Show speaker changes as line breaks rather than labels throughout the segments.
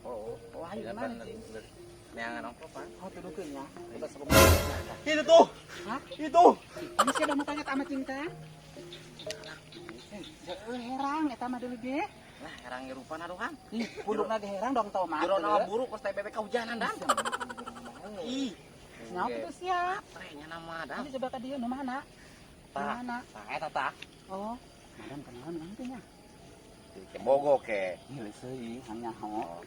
Oh,
Oh, ayo gimana sih?
Neangan ongkos, Pak.
Oh, tuduhkeun ya. Coba sebelum.
Itu tuh.
Hah?
Itu.
Ini sih ada mukanya sama cinta. Eh, herang eta mah dulu ge.
Lah, herang ngerupan aduhan.
Ih, pundukna ge herang dong tau mah.
Jero nama buruk kos TBB kahujanan dan. Ih,
Nyawa itu siap.
trenya nama dam.
Nanti coba ke dia nu mana? Nu
Tah.
mana?
Tah eta tah.
Oh, madam kenalan nanti nya.
Ke bogo ke.
Ih, leuseui hanya ho.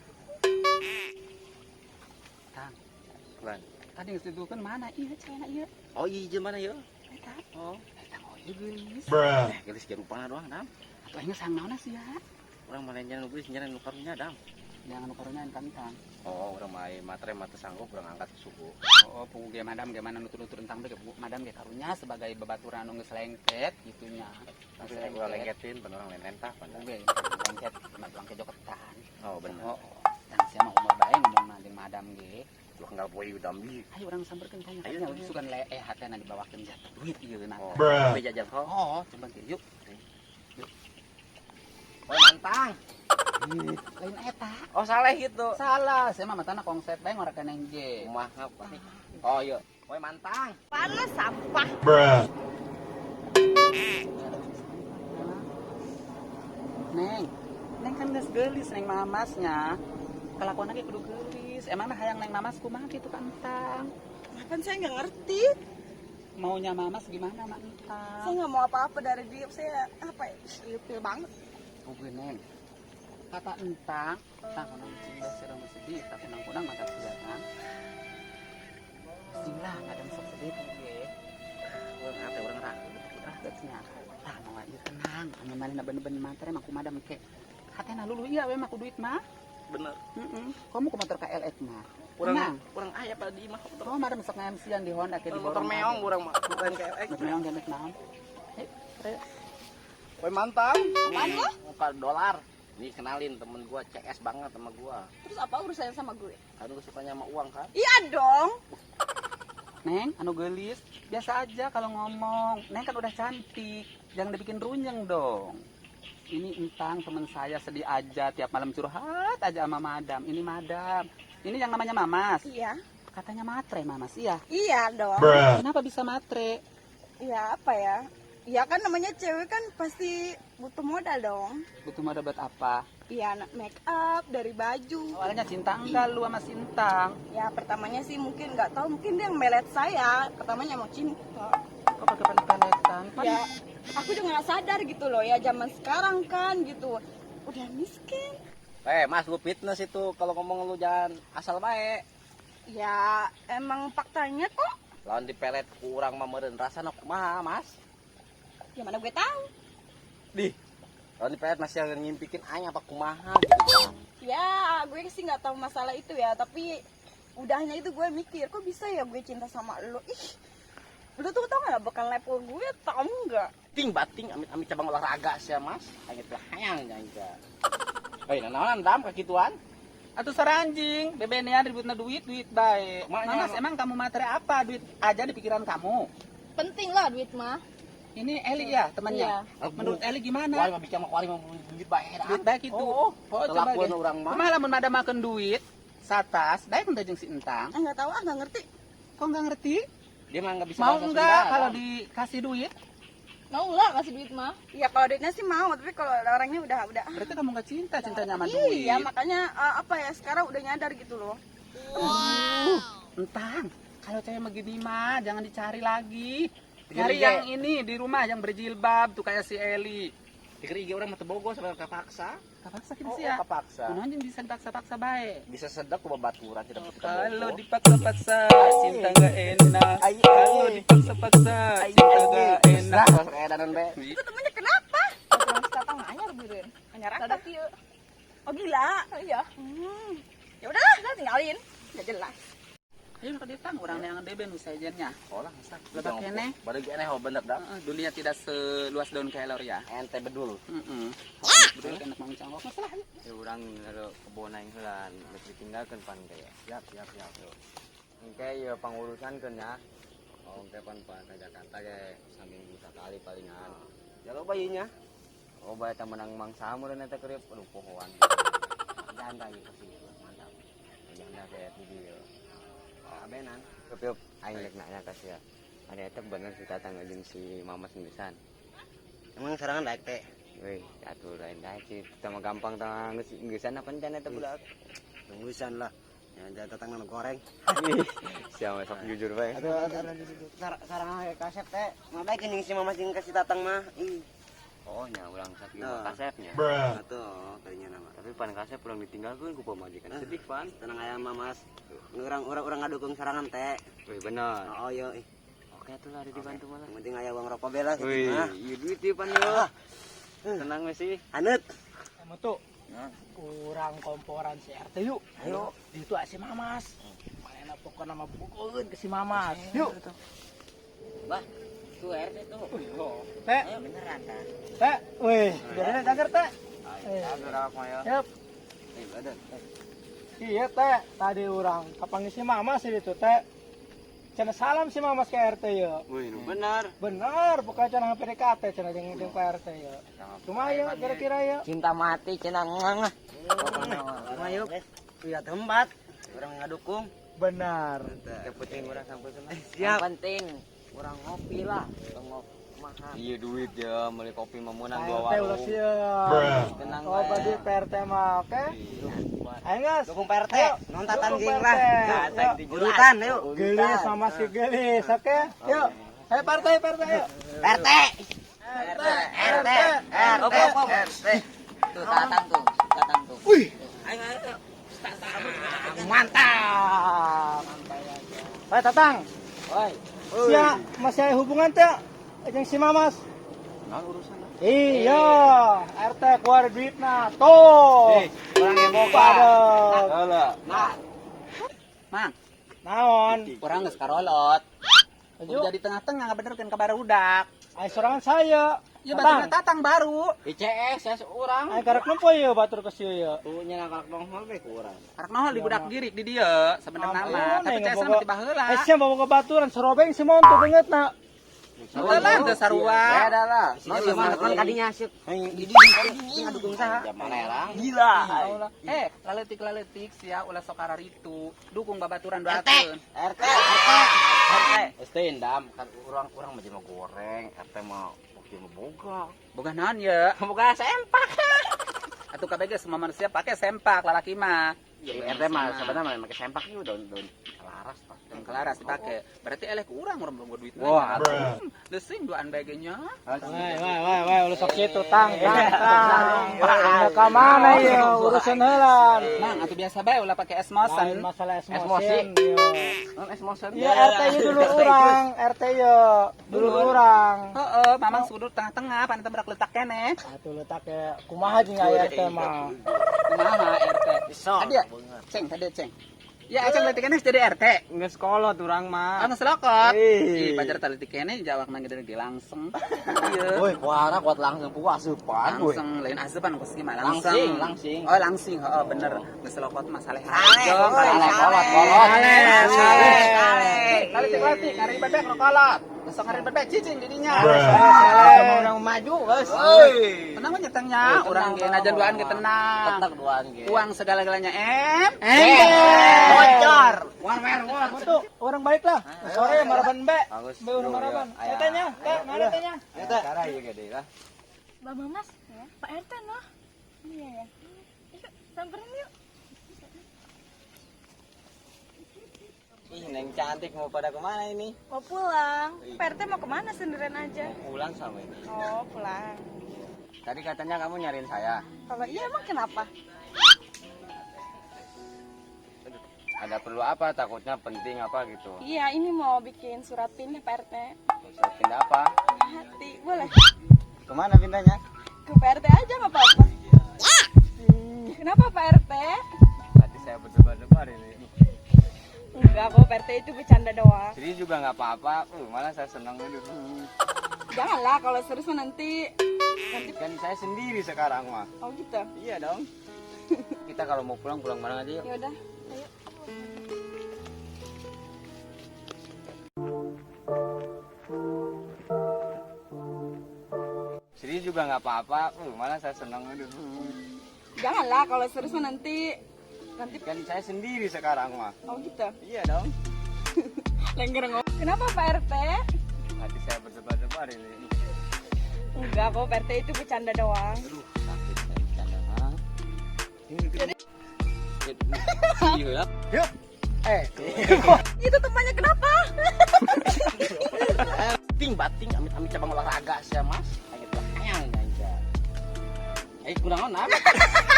Tang,
Lan.
tadi geus dituduhkeun mana? Iya, cewekna ieu.
Oh, iya jeung mana ya?
Eta.
Oh,
Eta oh ieu geulis.
eh, geulis ge rupana doang dam.
Atuh aing sang naonna sia?
Urang mah lain nu geulis nyaran nu karunya dam.
Jangan nu karunya kantang.
Oh, urang mah matre mah teu sanggup urang angkat suku.
Oh, pugu ge madam ge mana nutur-nutur tentang ge madam ge karunya sebagai babaturan anu geus lengket gitu nya.
Tapi urang lengketin, pan urang lain lentah pan.
Pugu ge lengket mah tuang kejoketan.
Oh, bener.
Oh, dan sia mah umur bae ngomong jeung madam ge.
Lu enggal poe dam di.
Ayo urang samperkeun tanya.
Ayo,
Ayo
ayo.
sugan le eh hatena dibawakeun jatuh duit ieu na.
Oh, tapi jajan ho.
Oh, coba ge yuk.
Oh, mantang.
Lain eta.
Oh, salah gitu.
Salah, saya mah matana konsep bae ngorakeun yang ge.
Kumaha apa? Oh, iya. Woi, mantang.
Panas sampah.
Neng, Neng kan geus geulis Neng mamasnya. Kelakuan lagi kudu geulis. Emangna hayang Neng Mamas kumaha gitu kan Entang?
Kan saya nggak ngerti.
Maunya Mamas gimana sama Entang?
Saya nggak mau apa-apa dari dia. Saya apa ya? Ilfil banget.
Oke Neng. Kata Entang, Entang kunang cinta serang sedih, tak kunang-kunang mata kan. Sing lah, ada sok sedih ge.
Urang hate urang ragu.
Ah, geusnya. Tah, mau ieu tenang. Anu manehna bener-bener matre mah kumadam ke. Hatena lulu iya we mah ku duit mah.
Bener.
Heeh. Kamu ku motor KLX mah.
Urang
Tenang.
urang aya pada di imah motor.
Oh, madam sok nge-MC-an di Honda ke di
Motor meong urang mah. Bukan KLX.
Motor meong gemek naon? Eh, eh,
Woi, mantang.
Apaan lo?
Muka dolar. Nih kenalin temen gua CS banget sama gua.
Terus apa urusannya sama gue?
Kan lu sukanya sama uang kan?
Iya dong.
Neng, anu geulis, biasa aja kalau ngomong. Neng kan udah cantik, jangan dibikin runyeng dong. Ini Entang teman saya sedih aja tiap malam curhat aja sama madam. Ini madam. Ini yang namanya Mamas.
Iya.
Katanya matre Mamas, iya.
Iya dong.
Kenapa bisa matre?
Iya apa ya? Iya kan namanya cewek kan pasti butuh modal dong.
Butuh modal buat apa?
Iya make up dari baju.
Awalnya cinta enggak lu sama Sintang?
Ya pertamanya sih mungkin nggak tahu mungkin dia yang melet saya. Pertamanya mau cinta.
Kok pakai pelet-peletan? Pan-
Ya aku juga nggak sadar gitu loh ya zaman sekarang kan gitu. Udah miskin.
Eh, Mas, lu fitness itu kalau ngomong lu jangan asal bae.
Ya emang faktanya kok.
Lawan dipelet kurang mah meureun rasana kumaha, Mas?
Ya mana gue tahu.
Di. Lawan dipelet masih yang ngimpikin aing apa kumaha gitu.
Ya gue sih nggak tahu masalah itu ya tapi udahnya itu gue mikir kok bisa ya gue cinta sama lo. Ih lu tuh tau nggak bakal level gue tau nggak?
Ting bating amit-amit cabang olahraga sih ya, Mas. Aing teh hayang aing teh. Hei, nanaonan dam kakituan?
Atau saranjing, bebenean ributna duit, duit bae.
Maknya-
Mamas, emang kamu materi apa? Duit aja di pikiran kamu.
Penting lah duit mah.
Ini Eli ya temannya.
Iya.
Menurut Eli gimana?
Kuari mah bicara mah kuari mah duit bae dah.
Duit bae gitu.
Oh,
Oh, coba
kelakuan
deh.
urang mah.
Kumaha lamun madam makan duit satas, daek teh jeung si Entang.
Ah nggak tahu ah nggak ngerti.
Kok nggak ngerti?
Dia mah nggak bisa
Mau
bahasa
nggak
Sunda,
kalau
Dam.
dikasih duit?
Mau lah kasih duit mah.
Ya kalau duitnya sih mau tapi kalau orangnya udah ah.
Berarti kamu nggak cinta, cintanya sama duit.
Iya makanya apa ya sekarang udah nyadar gitu loh.
Entang, kalau cewek begini mah jangan dicari lagi.
Dikira
Cari
ge.
yang ini di rumah yang berjilbab tuh kayak si Eli.
Dikira ge urang mah teu bogo sampai kapaksa.
Kapaksa gitu
Oh,
sih ya.
kapaksa.
Kunaon jeung bisa dipaksa-paksa bae.
Bisa sedek ku babaturan tidak kita
Kalau
bogo.
dipaksa-paksa cinta gak enak.
Ai,
Kalau
ai.
dipaksa-paksa cinta gak enak.
Nah, kayak danan be.
Itu temennya kenapa?
Orang sekarang anyar birin.
Anyar apa?
Ada kieu.
Oh gila.
Iya.
Ya udahlah, udah tinggalin. Nggak jelas.
Ayo ka dieu tang urang neangan bebe nu sejennya.
Oh lah, masa.
Lebak keneh.
Bade keneh oh bener dah.
Heeh, dunia tidak seluas daun kelor ya.
Ente bedul.
Heeh. Bedul enak mang cangkok masalah.
Ya urang ngero kebon aing heula geus ditinggalkeun pan teh.
Siap, siap, siap.
Engke ieu pangurusan keun nya. Oh, engke pan pan ka Jakarta ge saminggu sakali palingan.
Ya lo bayinya.
Oh, bae teh menang mangsa meureun eta keur aduh pohoan.
Jangan lagi ke sini.
Janda kayak di dieu. Abenan. Yup, aing rek nanya ka sia. Ada eta bener si Tatang jeung si Mamas ngeusan.
Emang sarangan daek teh.
Wih, atuh lain daek sih. Kita mah gampang tah geus ngeusan apa can eta budak.
Tunggusan lah. Yang Tatang nu goreng.
Sia mah sok jujur bae.
Aduh, sarangan kasep teh. Mah bae geuning si Mamas jeung ka si Tatang mah. Ih.
Oh, nya urang sakieu kasepnya.
Atuh, kadinya nama.
Tapi pan kasep urang ditinggalkeun ku pamajikan. Sedih pan.
Tenang aya Mamas. Urang ngadukung sarangan teh.
Wih, bener.
Oh, iya.
Oke atuh lah dibantu malah.
Yang penting aya uang rokok bela
Wih, ieu duit ieu pan yo. Tenang we sih.
Anut.
Sama tuh. Kurang komporan si RT yuk. Ayo. Di itu si Mamas. Mana pokoknya nama bukuin ke si Mamas. Yuk.
Bah, tuh RT tuh.
Teh.
Beneran kan?
Teh, wih, jadinya cager teh.
Cager aku ya.
Yep. Iya teh, tadi orang kapanggih si Mamas itu teh. Cenah salam si Mamas ke RT ya.
Wih, bener.
Bener, pokoknya cenah PDKT cenah jeung Pak RT ya. Cuma ya kira-kira ya.
Cinta mati cenah ngangah.
Ayo. Iya tempat. Orang ngadukung.
Benar.
Yang penting urang sampai sana.
Siap.
Yang penting urang ngopi lah. Ngopi mahal. Iya duit ya, beli kopi mah meunang dua warung. Tenang
oh, bagi PRT mah, oke? Ayo guys.
Dukung PRT, non Tatang jeung lah.
Urutan
yuk.
Gelis sama si gelis, oke? Yuk. Ayo PRT, PRT yuk.
RT. RT, RT, RT.
Tuh Tatang tuh, Tatang tuh.
Wih.
Ayo, ayo.
Mantap. Hai Tatang.
Oi.
Sia masih ada hubungan teh jeung si Mamas?
Naon urusan?
Iya, RT keluar duitna. Tuh.
Urang ge boga.
Heula.
Nah. Mang,
Naon?
urang geus karolot.
Aju.
Jadi tengah-tengah ngabenerkeun ka barudak.
Ai sorangan saya.
Ya baturna Tatang baru.
ICS ya urang.
Ai karek nempo ieu batur ke sieu ieu.
Tuh nya karek nongol we ku urang.
Karek nongol di budak girik di dieu sabenerna mah, tapi CS mah ti baheula.
Eh sia bawa ke baturan sorobeng si montu beungeutna.
Heuh lah teu sarua.
Beda lah.
Sieu mah kan kadinya sieuk. Di dieu ngadukung saha?
Zaman erang.
Gila.
Eh, laletik-laletik sia ulah sok kararitu, dukung babaturan doakeun.
RT, RT, RT.
ST endam kan urang-urang mah jelema goreng, RT mah bukti mah boga.
Boga naon ye?
Boga sempak.
Atuh kabeh ge semua manusia pakai sempak lalaki mah.
Ya, RT mah sebenarnya make sempak ieu daun-daun kelaras tah.
Daun kelaras dipake. Berarti eleh ku urang urang belum duit.
Wah,
leusing duaan bae ge nya.
Wah, wah, wah, wah, ulah sok kitu tang, tang, tang. Ka mana ieu urusan heula.
Mang, atuh biasa bae ulah pake esmosen.
Lain masalah esmosen.
Non esmosen.
Iya, RT ieu dulu urang, RT ieu dulu urang.
Heeh, mamang sudut tengah-tengah pan eta berak letak keneh.
Atuh letak ya kumaha jeung aya RT mah.
Kumaha RT? Tadi ceng, tadi ceng. Ya, aceng leutik keneh jadi RT.
Geus kolot urang mah.
Ah, geus lokot. Ih, pajar tadi keneh jawab nang gede langsung. Iya.
Woi, kuara kuat langsung puas asupan.
Langsung lain asupan kos mah langsung.
Langsing, langsing.
Oh, langsing, heeh bener. Geus lokot mah saleh.
Saleh,
Saleh, kolot, kolot.
Saleh, saleh. Laletik-laletik ngari bebek nu kolot. Geus ngari bebek cicing di dinya.
Saleh.
Urang maju, geus.
Tenang we nyetengnya, urang ge najan duaan ge tenang.
Tetep duaan ge.
Uang segala-galanya M.
Bocor.
Wan wer wan.
Tuh, orang balik lah. Sore maraban be.
Bagus.
Be urang maraban. Teh nya, teh, mana tehnya?
Cara ieu gede lah.
Mbak Mamas, Pak RT noh. Iya ya. Yuk, samperin yuk.
Ih, Neng cantik mau pada kemana ini?
Mau pulang. Pak RT mau kemana sendirian aja?
Mau pulang sama ini.
Oh, pulang.
Tadi katanya kamu nyariin saya.
Kalau iya emang kenapa?
Ada perlu apa? Takutnya penting apa gitu.
Iya, ini mau bikin surat pindah Pak RT.
Surat pindah apa?
Hati, boleh.
Kemana pindahnya?
Ke Pak RT aja nggak apa-apa. Kenapa Pak RT?
Tadi saya berdebar-debar ini.
Enggak kok, Pak RT itu bercanda doang.
Serius juga nggak apa-apa. Malah saya senang. Aduh.
Janganlah kalau serius mah nanti
Kan saya sendiri sekarang mah.
Oh gitu.
Iya dong. Kita kalau mau pulang pulang bareng aja yuk.
Ya udah, ayo.
Serius juga nggak apa-apa. Malah saya senang. Aduh.
Janganlah kalau serius mah nanti Nanti
Kan saya sendiri sekarang mah.
oh gitu.
Iya dong.
Lengger ngomong. Kenapa Pak RT?
Hati saya berdebar-debar ini.
Enggak kok, Pak RT itu bercanda doang.
Aduh, sakit saya bercanda. Hah?
Iya.
Yuk. Eh,
Itu temannya kenapa?
Ting bating amit-amit cabang olahraga sia Mas. Aing teh hayang aing teh. Eh kunaon am?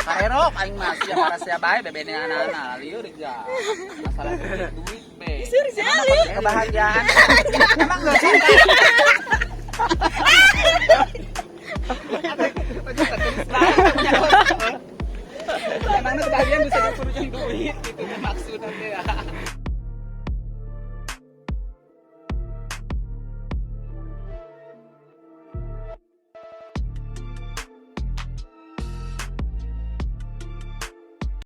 Karerok aing mah sia para sia bae bebene anak-anak liur ja. Masalah duit duit be.
Serius ya, Ali?
Kebahagiaan. Emang enggak suka. Emangnya kebahagiaan bisa diukur jeung duit gitu maksudnya teh.